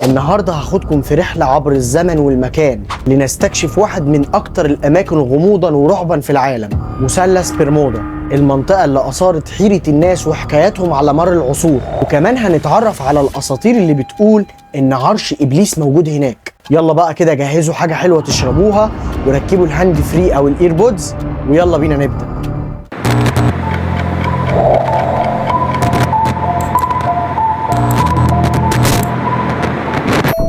النهاردة هاخدكم في رحلة عبر الزمن والمكان لنستكشف واحد من أكتر الأماكن غموضا ورعبا في العالم، مثلث برمودا، المنطقة اللي أثارت حيرة الناس وحكاياتهم على مر العصور. وكمان هنتعرف على الأساطير اللي بتقول إن عرش إبليس موجود هناك. يلا بقى كده جهزوا حاجة حلوة تشربوها وركبوا ال hand free أو ال AirPods ويلا بينا نبدأ.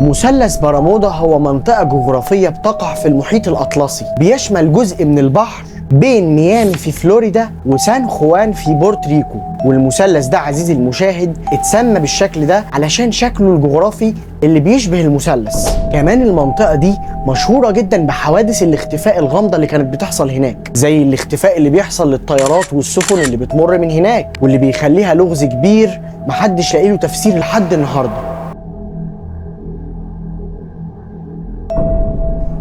مثلث برمودا هو منطقة جغرافية بتقع في المحيط الأطلسي، بيشمل جزء من البحر بين ميامي في فلوريدا وسان خوان في بورتريكو. والمثلث ده عزيزي المشاهد اتسمى بالشكل ده علشان شكله الجغرافي اللي بيشبه المثلث. كمان المنطقة دي مشهورة جدا بحوادث الاختفاء الغامضة اللي كانت بتحصل هناك، زي الاختفاء اللي بيحصل للطيارات والسفن اللي بتمر من هناك، واللي بيخليها لغز كبير محدش لاقي له تفسير لحد النهارده.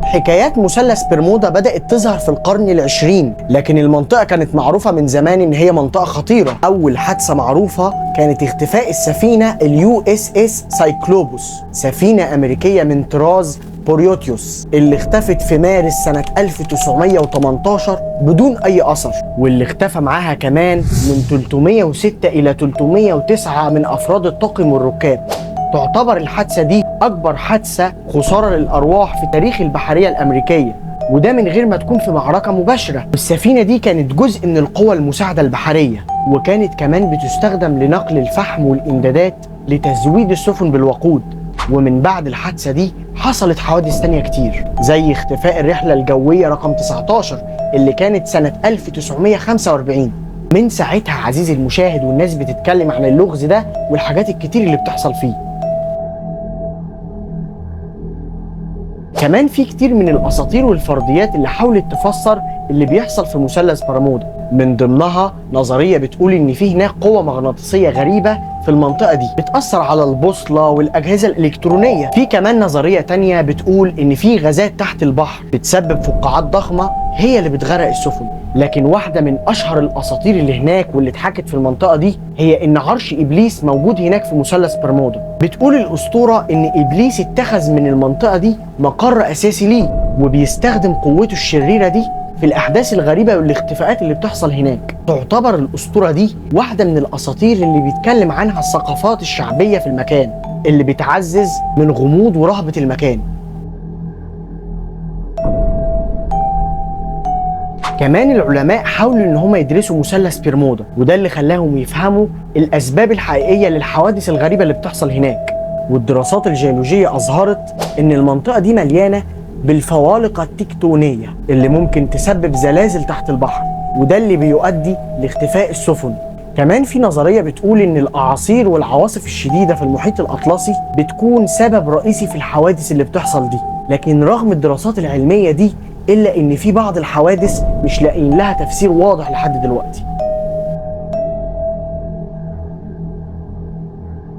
حكايات مثلث برمودا بدأت تظهر في القرن العشرين، لكن المنطقة كانت معروفة من زمان إن هي منطقة خطيرة. أول حادثة معروفة كانت اختفاء السفينة اليو اس اس سايكلوبوس، سفينة أمريكية من طراز بوريوتيوس، اللي اختفت في مارس سنة 1918 بدون أي أثر، واللي اختفى معاها كمان من 306 إلى 309 من أفراد الطاقم والركاب. تعتبر الحادثة دي أكبر حادثة خسارة للأرواح في تاريخ البحرية الأمريكية، وده من غير ما تكون في معركة مباشرة. السفينة دي كانت جزء من القوى المساعدة البحرية، وكانت كمان بتستخدم لنقل الفحم والإمدادات لتزويد السفن بالوقود. ومن بعد الحادثة دي حصلت حوادث تانية كتير، زي اختفاء الرحلة الجوية رقم 19 اللي كانت سنة 1945. من ساعتها عزيزي المشاهد والناس بتتكلم عن اللغز ده والحاجات الكتير اللي بتحصل فيه. كمان في كتير من الأساطير والفرضيات اللي حاولت تفسر اللي بيحصل في مثلث برمودا، من ضمنها نظرية بتقول إن في هناك قوة مغناطيسية غريبة في المنطقة دي بتأثر على البوصلة والأجهزة الإلكترونية. في كمان نظرية تانية بتقول إن في غازات تحت البحر بتسبب فقاعات ضخمة هي اللي بتغرق السفن. لكن واحدة من أشهر الأساطير اللي هناك واللي اتحكت في المنطقة دي هي إن عرش إبليس موجود هناك في مثلث برمودا. بتقول الأسطورة إن إبليس اتخذ من المنطقة دي مقر أساسي ليه، وبيستخدم قوته الشريرة دي في الأحداث الغريبة والاختفاءات اللي بتحصل هناك. تعتبر الأسطورة دي واحدة من الأساطير اللي بيتكلم عنها الثقافات الشعبية في المكان، اللي بتعزز من غموض ورهبة المكان. كمان العلماء حاولوا ان هم يدرسوا مثلث برمودا، وده اللي خلاهم يفهموا الاسباب الحقيقية للحوادث الغريبة اللي بتحصل هناك. والدراسات الجيولوجية اظهرت ان المنطقة دي مليانة بالفوالق التكتونية اللي ممكن تسبب زلازل تحت البحر، وده اللي بيؤدي لاختفاء السفن. كمان في نظرية بتقول ان الاعاصير والعواصف الشديدة في المحيط الاطلسي بتكون سبب رئيسي في الحوادث اللي بتحصل دي. لكن رغم الدراسات العلمية دي إلا إن في بعض الحوادث مش لاقيين لها تفسير واضح لحد دلوقتي.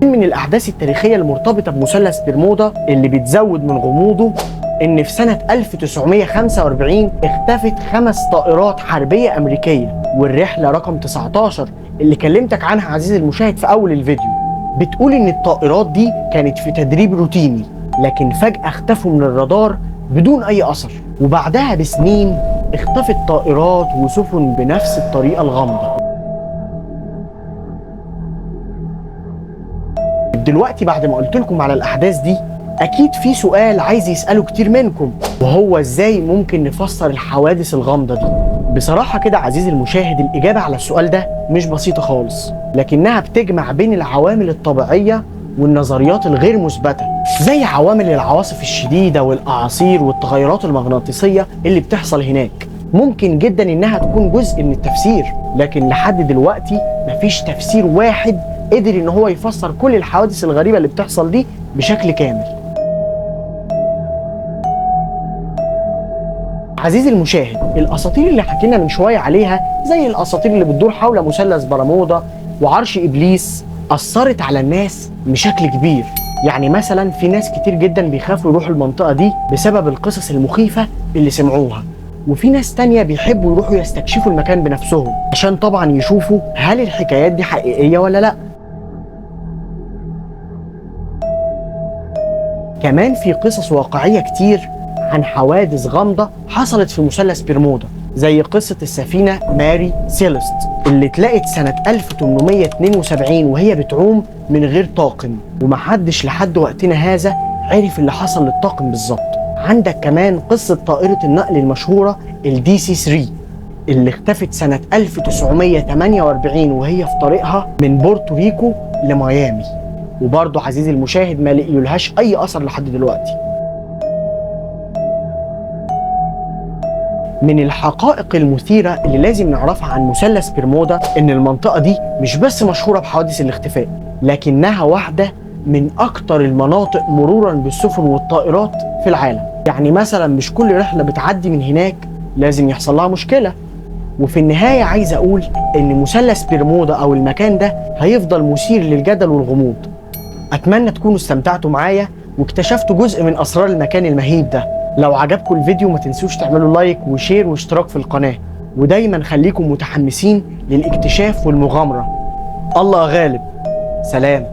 من الأحداث التاريخية المرتبطة بمثلث برمودا اللي بتزود من غموضه إن في سنة 1945 اختفت 5 طائرات حربية أمريكية، والرحلة رقم 19 اللي كلمتك عنها عزيزي المشاهد في أول الفيديو بتقول إن الطائرات دي كانت في تدريب روتيني، لكن فجأة اختفوا من الرادار بدون أي أثر. وبعدها بسنين اختفت طائرات وسفن بنفس الطريقة الغامضة. دلوقتي بعد ما قلت لكم على الأحداث دي أكيد في سؤال عايز يسأله كتير منكم، وهو إزاي ممكن نفسر الحوادث الغامضة دي؟ بصراحة كده عزيزي المشاهد الإجابة على السؤال ده مش بسيطة خالص، لكنها بتجمع بين العوامل الطبيعية والنظريات الغير مثبتة، زي عوامل العواصف الشديدة والأعاصير والتغيرات المغناطيسية اللي بتحصل هناك. ممكن جدا إنها تكون جزء من التفسير، لكن لحد دلوقتي مفيش تفسير واحد قدر إن هو يفسر كل الحوادث الغريبة اللي بتحصل دي بشكل كامل. عزيزي المشاهد، الأساطير اللي حكينا من شوية عليها زي الأساطير اللي بتدور حول مثلث برمودا وعرش إبليس أثرت على الناس بشكل كبير. يعني مثلا في ناس كتير جدا بيخافوا يروحوا المنطقة دي بسبب القصص المخيفة اللي سمعوها، وفي ناس تانية بيحبوا يروحوا يستكشفوا المكان بنفسهم عشان طبعا يشوفوا هل الحكايات دي حقيقية ولا لا. كمان في قصص واقعية كتير عن حوادث غامضة حصلت في مثلث برمودا، زي قصة السفينة ماري سيليست اللي اتلقت سنة 1872 وهي بتعوم من غير طاقم، ومحدش لحد وقتنا هذا عرف اللي حصل للطاقم بالظبط. عندك كمان قصة طائرة النقل المشهورة ال DC 3 اللي اختفت سنة 1948 وهي في طريقها من بورتوريكو لميامي، وبرضه عزيزي المشاهد ما لقيولهاش أي أثر لحد دلوقتي. من الحقائق المثيرة اللي لازم نعرفها عن مثلث برمودا إن المنطقة دي مش بس مشهورة بحوادث الاختفاء، لكنها واحدة من أكتر المناطق مرورا بالسفن والطائرات في العالم. يعني مثلا مش كل رحلة بتعدي من هناك لازم يحصل لها مشكلة. وفي النهاية عايز أقول إن مثلث برمودا أو المكان ده هيفضل مثير للجدل والغموض. أتمنى تكونوا استمتعتوا معايا واكتشفتوا جزء من أسرار المكان المهيب ده. لو عجبكم الفيديو ما تنسوش تعملوا like و share واشتراك في القناة، ودايما خليكم متحمسين للاكتشاف والمغامرة. الله غالب. سلام.